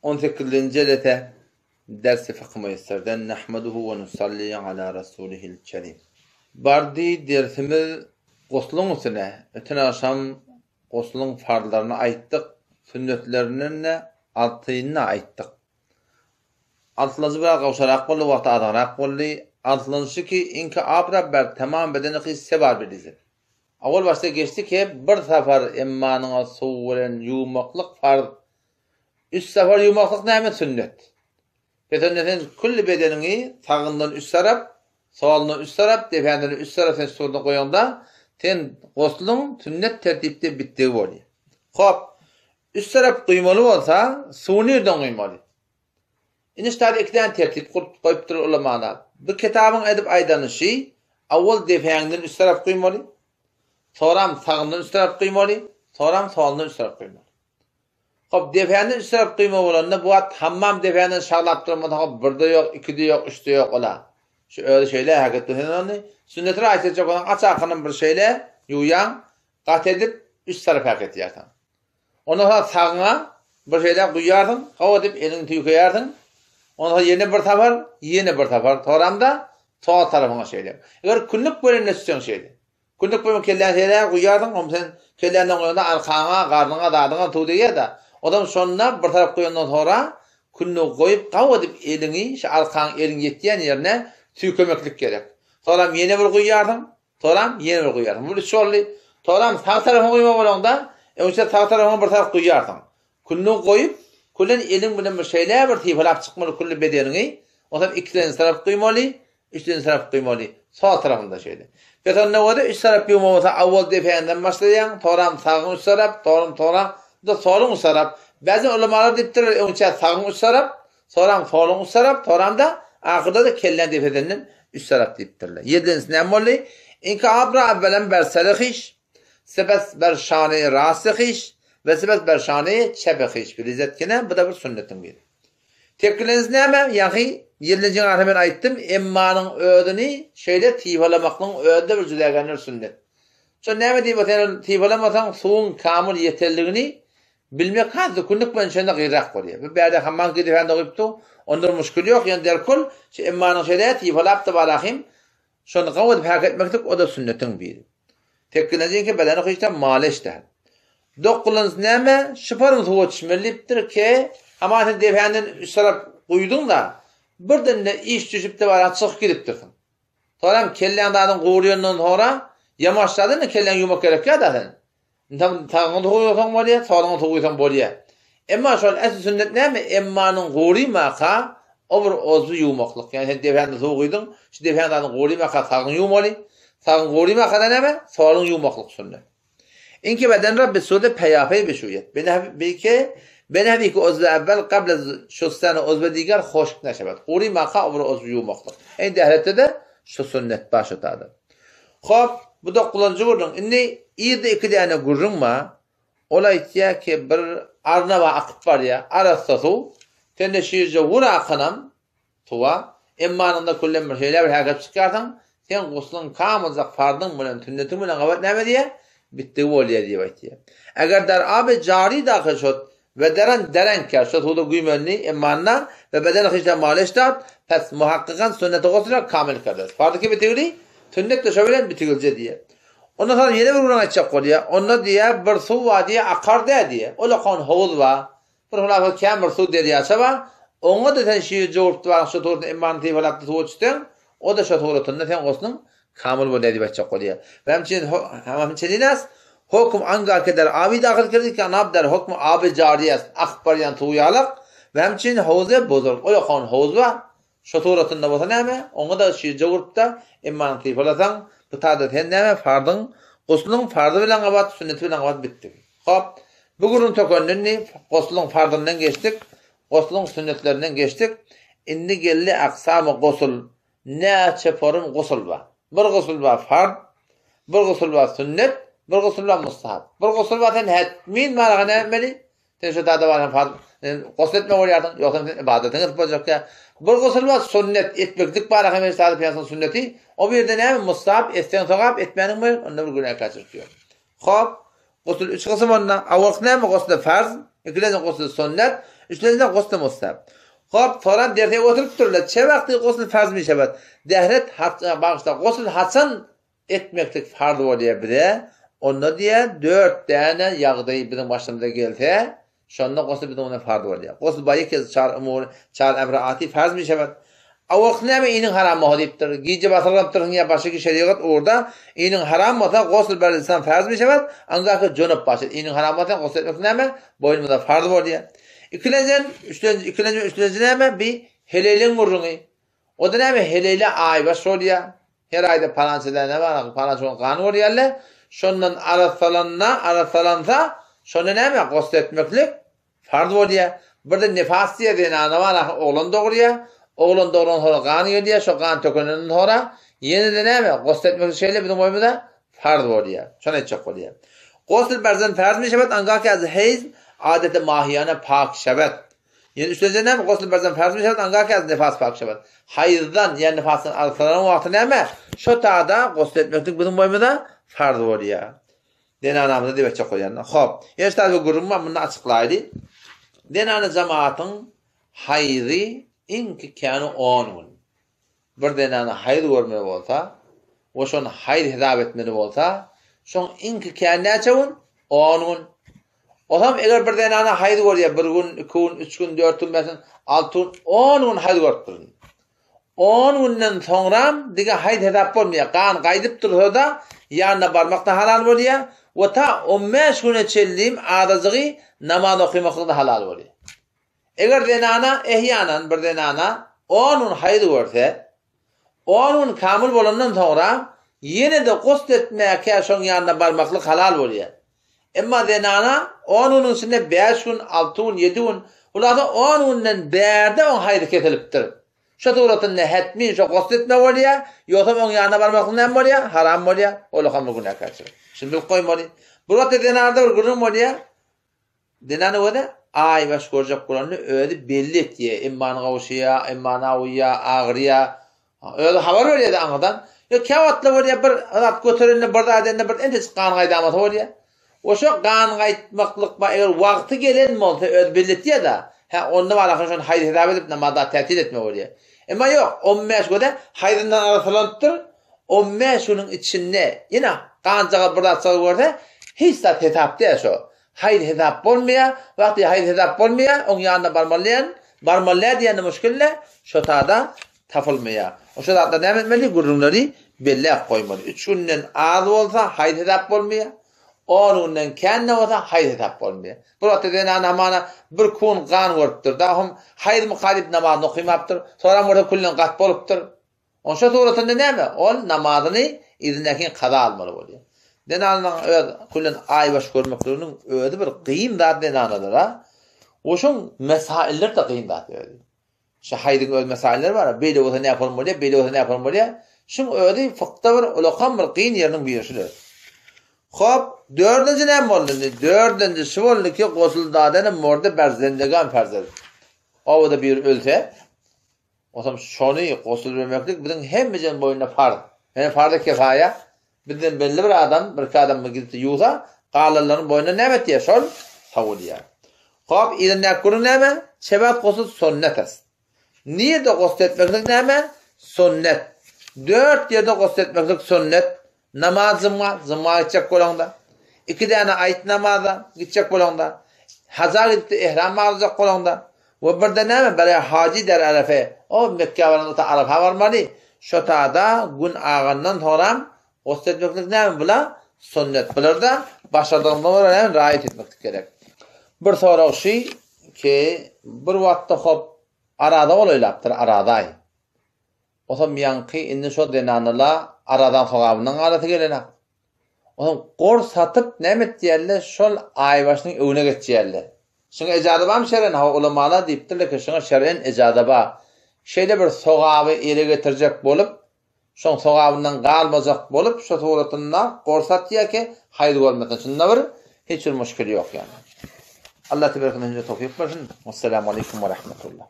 On sekizinji jelese Dersi Fykh Müýesserden Nahmaduhu we nusalli ala rasulihil kerim. Bardy dersimiz gusluň üstüne. Öten agşam gusluň farzlaryny aýtdyk, sünnetlerinden-de altynyny aýtdyk. Altynjy biraz gowşarak boldy, wagty azagrak boldy. Altynjysy ki, inki abra ber tamam bedeni hyş sebar bilizir. Owal başda geçdi ki, bir sapar emmanyňa suw bilen ýuwmaklyk farz, üç sapar ýuwmaklyk näme sünnet. Pes onda sen külli bedeniňi sagyndan üç tarap, solundan üç tarap, depänden üç tarap sen suwda goýaňda, sen gosluň sünnet tertipde bitdigi bolýar. Hop, üç tarap guýmaly bolsa, suwy nirden guýmaly? Indi şu taýda iki däne tertip gurup goýupdyr ulamalar. Bu kitabyň edip aýdany şi, awwal depäňden üç tarap guýmaly, soram sagyndan üç tarap guýmaly, soram solundan üç tarap guýmaly. Hop, depänden üç tarap guýma bolanda bu wagt hammam depänden şaglap duran bolsa hop birde ýok, ikide ýok, üçde ýok ola. Şu özi şeýle hereket bilen sen ony sünnetine aýt etjek bolsaň aç arkandan bir şeýle ýuwýaň, gat edip üç tarap hereket edýärsiň. Ondan soň sagyňa bir şeýle guýýarsyň, hawa diýip eliňi tüýkeýärsiň. Ondan soň ýene bir sapar, ýene bir sapar soramda sol tarapyňa şeýle. Eger kündük bölümine düşseň şeýle. Kündük bölümi kelläňi şeýle guýýarsyň, onda sen kelläňden guýanda arkaňa, garnyňa, zadyňa suw degýär-de. Ondan şonda bir tarap guýandan soňra kündügi goýup, hawa diýip eliňi şu arkaň eliň ýetýän ýerine tüýkemeklik gerek. Soňram ýene bir guýýarsyň. Toram ýene bir guýarsyň. Bu üç boldy. Toram sag tarapyňa guýma bolanda, öňçe sag tarapyňa bir tarap guýarsyň. Külüni goýup, külen eliň bilen bir şeýle bir sypalap çykmaly külli bedeniňi. Onsoň ikilenji tarap guýmaly, üçlenji tarap guýmaly. Sol tarapynda şeýle. Pes onda bolsa üç tarap ýuwma bolsa awwal depäňden başlaýaň, toram sagyň üç tarap, toram toram da soluň üç tarap. Bäzi ulamalar diýipdirler, öňçe sagyň üç tarap, Soraň soluň üç tarap, soramda ahyrda-da kelläň depesinden üç tarap diýipdirler. Ýedinjisi näme boldy? Inki abra awwelen ber seri hyş, sepes ber şany rasty hyş we sepes ber şany çepi hyş bilizet kine, bu-da bir sünnetiň biri. Sekizinjisi näme? Ýaňky ýedinjiň arasynda men aýtdym, emmanyň özüni şeýle sypalamaklygyň özi-de bir jüdägänler sünnet. Şo näme diýip sen ony sypalamasaň suwuň kamyl ýeterligini Bilmek has zükünlik bilen şonda gyzrak bolýar. Bu bärde hammam gidip dogypdy. Onda bir muşkil ýok, ýöne derkul şu emmanyň şeýle sypalapdy balahym. Şony gawy edip häk etmeklik o-da sünnetiň biri. Tekgilenjiňki bedeni hyçda maleş däl. Dokgulans näme? Şyparyn suwa düşmeli diýipdir ke, aman sen depänden üç tarap guýduň-da, birden-de iş düşüp-de barýaň çykyp gidipdirsiň. Soňam kelläň zadyň guryýandan soňra ýamaşladyň-da kelläňi ýuwmak gerekýär-dä sen. Ynsan sagyňy suwuýsaň bolýar, soluňy suwuýsaň bolýar. Emma şol äsli sünnet näme? Emmanyň gury maka o bir ozby ýuwmaklyk. Ýagny sen depäňde suw guýduň, şu depäň zadyň gury maka sagyňy ýuwmaly. Sagyň gury makada näme? Soluňy ýuwmaklyk sünnet. Inki beden Rabbi sude peýapeý bişuýet. Benehbike benehbike ozbe evvel gable şustany ozbe diger hoşk neşebet. Gury maka o bir ozby ýuwmaklyk. Eý dähretde-de şu sünnet bar şu tada. Hop, bu dokuzynjy gürrüň. Indi yzda iki däne gürrüň bar. Ol aýtýar ki, bir arna bar akyp barýar, arassa suw. Sende şirje wur akanam suwa. Emmanynda küllem bir şeýle bir häkep çykýarsyň, seň gusluň kamyljak fardyň bilen, sünnetiň bilen gabat näme diýýär? Bitdigi bolýar diýip aýtýar. Eger der abi jari dahyl şot, We deren derenk ýa şo suwda güýmendi, emmanda we beden hyşda maleş dat, pes muhakkykan sünneti gusla kamil kerdes. Farzy ki bitigli, sünnet de şo bilen bitigilje diýýär. Ondan soň ýene bir gürrüň aýtjak bolýar. Onda diýýär, bir suw bar diýýär, akar dä diýýär. Ol akan howuz bar. Bir hulasa kän bir suw derýaça bar. Oňa-da sen şir jowurtdy baryň şo suratynda emmany sypalapdy suwa düşseň, o-da şo suratynda seň gusluň Kamyl bolýar diýip aýtjak bolýar. We hemçinin hemçinin Hokm anga ke der abi dahyl kirdi ki anab der hokm abi jari est akyp barýan suw ýalak we hemçinin howze bozurg ol akan howuz bar şo suratynda bolsa näme oňa-da şirje urupda emmany sypalasaň bu tada sen näme farzyň gusluň farzy bilen gabat sünneti bilen gabat bitdi. Hop bu gürrüň tökendi indi gusluň farzyndan geçdik gusluň sünnetlerinden geçdik indi geldi aksamy gusul Näçe form gusul bar? Bir gusul bar farz, bir gusul bar sünnet, bir gusul bar mustahap. Bir gusul bar sen hetmin maraga näme etmeli? Sen şu dada bar farz, gusul etme bolýarsyň, ýogsa sen ibadatyňy edip boljak ýa. Bir gusul bar sünnet, etmeklik bar hem sada pyýasyň sünneti. O bir ýerde näme mustahap, etseň sogap, etmäniň bilen onda bir günäkärçilik ýok. Hop, gusul üç gysym onda. Awalky näme gusly farz, ikilenji gusly sünnet, Üçlenjiden gusl mustahap. Hop, soran derse oturypdyrlar. Çe wagty gusl farz mişewat. Dehret bagyşla, gusl haçan etmeklik farz bolýar bize? Onda diýýär, dört däne ýagdaý biziň başymyza gelse, şonda gusl biziň bilen farz bolýar. Gusl ba ýeke çar umur, çar emri ati farz mişewat. A wagt näme iniň haram bolsa diýipdir. Gije basyrganypdyrsyň ýa başga şerigat ugurda iniň haram bolsa gusl ber insan farz mişewat. Angaky junup başy iniň haram bolsa gusl etmek näme? Boýnumyza farz bolýar. Ikilenji, üçlenji, ikilenji we üçlenji näme? Bi heleýleň gürrüňi. O-da näme? Heleýle aýbaş bolýar. Her aýda palança däne bar, palança gün gan görýärler. Şondan arassalanda, arassalansa, şonda näme? Gusl etmeklik farz bolýar. Bir-de nifas diýýär, zenana bar, ahy oglan dogurýar. Oglan dograndan soňra gan gelýär, şo gan tökeninden soňra ýene-de näme? Gusl etmeklik şeýle biziň boýumyza farz bolýar. Şony aýtjak bolýar. Gusl berzan farz mişewet anga ki az heýz adeti mahiýana pak şewet. Ýene üçlenji näme? Gusl berzan farz mişewet anga ki az nifas pak şewet. Haýzdan ýa nifasdan arassalan wagty näme? Şo tada gusl etmeklik biziň boýumyza farz bolýar. Zenanamyza diýip aýtjak bolýan. Hop. Ýene şu bir gürrüň bar, muny açyklaýly. Zenana jemaatyň haýzy iňki käni on gün. Bir zenana haýz görmeli bolsa we şony haýz hesap etmeli bolsa, şoň iňki käni näçe gün? On gün. Osam eger bir zenana haýz görýär, bir gün, iki gün, üç gün, dört gün, bäş gün, alty gün, on gün haýz görüpdir. On günden soňram diňe haýz hesap bolmaýar. Gan gaýdyp dursa-da, ýanyna barmak-da halal bolýar we ta on bäş güne çenlim azajygy namaz okymaklyk-da halal bolýar. Eger zenana, ehýanan bir zenana on gün haýz görse, on gün kamyl bolandan soňra ýene-de gusl etmäkä şoň ýanyna barmaklyk halal bolýar. Emma zenana on günüň içinde bäş gün, alty gün, ýedi gün, hulasa on günden bärde oň haýzy kesilipdir. Şo suratynda hetmin şo gusl etme bolýar, ýogsam oň ýanyna barmaklyk näme bolýar? Haram bolýar, ol hem bir günäkärçilik. Şuny bilip goýmaly. Bir wagtda zenanada bir gürrüň bolýar. Zenany özi aýbaş görjek bolanda özi belli etýär, emmany gowşaýar, emmana uýýar, agyrýar. Özi habar berýär-de aňyrdan. Ýok, käwagtlar bolýar bir zat göterende, bir zat edende bir entejik gan gaýdamasy bolýar. Oşa gan gaýtmaklyk bar, eger wagty gelen bolsa özi belli etýär-de. Hä, onda bar ahyryn şony haýz hesap edip namazda tätil etme bolýar. Emma ýok, on bäş göze haýzyndan arassalanypdyr, on bäş günüň içinde ýene ganjagaz bir zatjagaz görse, hiç zat hesap däl şo. Haýz hesap bolmaýar, wagty haýz hesap bolmaýar, oň ýanyna barmaly diýen, barmaly däl diýende muşkil-de, şo tada tapylmaýar. Oşo zatlar näme etmeli, gürrüňleri belläp goýmaly. Üç günden az bolsa haýz hesap bolmaýar, on günden kän-de bolsa haýz hesap bolmaýar. Bir wagtda zenan hamana bir kun gan görüpdir, dahum haýzmyka diýip namazyny okymapdyr, soram görse külden gat bolupdyr. Onşa suratynda näme? Ol namazyny yzyndakin kaza almaly bolýar. Zenanlaryň öz küllen aýbaş görmekliginiň özi bir gyn zat zenanalara. Oşuň mesailleri-de gyn zat özi. Şu haýdyň öz mesailleri bar. Beýle bolsa näme bolýar, beýle bolsa näme bolýar. Şuň özi fykda bir ulakan bir gyn ýeriniň biri şular. Hop, dördünji näme boldy indi? Dördünji şu boldy ki, gosul dadany morde ber zendegan farz. Obada bir ölse, Onsoň şony gosul bermeklik biziň hemmejeň boýnuna farz. Ýöne farzy kifaýa, bizden belli bir adam, birki adam gidip ýuwsa, galanlaryň boýnuna näme etýär? Şol sowulýar. Hop, yzyndaky gürrüň näme? Şebat gosul sünnet est. Nirde gosul etmeklik näme? Sünnet. Dört ýerde gosul etmeklik sünnet. Namaz jumga, jumga gitjek bolaňda. Iki däne aýt namaza gitjek bolaňda. Haja gidip-de ihram baglajak bolaňda. We birde näme, bere haji der Arefe, o Mekgä baranda ta Arafa barmaly, şo tada gün agandan soňram gusl etmeklik näme, bula sünnet. Bularda başardygymyza görä näme raýat etmeklik gerek. Bir sorag şy ki, bir wagtda hop araza golaýlapdyr, arazaý. Osam ýaňky indi şo zenanala aradan sogabyndan galasy gelenak. Osam gor satyp näme etýärler şol aýbaşynyň öňüne geçýärler. Şuňa ejaza barmy şer'en hawa ulamalar diýipdirler ki şuňa şer'en ejaza bar. Şeýle bir sogaby ele getirjek bolup şoň sogabyndan galmajak bolup şo suratynda gor satýar ki haýyr görmesin. Şunda bir hiç bir muşkil ýok ýani. Allah teberek hemmämize towfyk bersin. Wessalamu aleýkum we rahmetullah.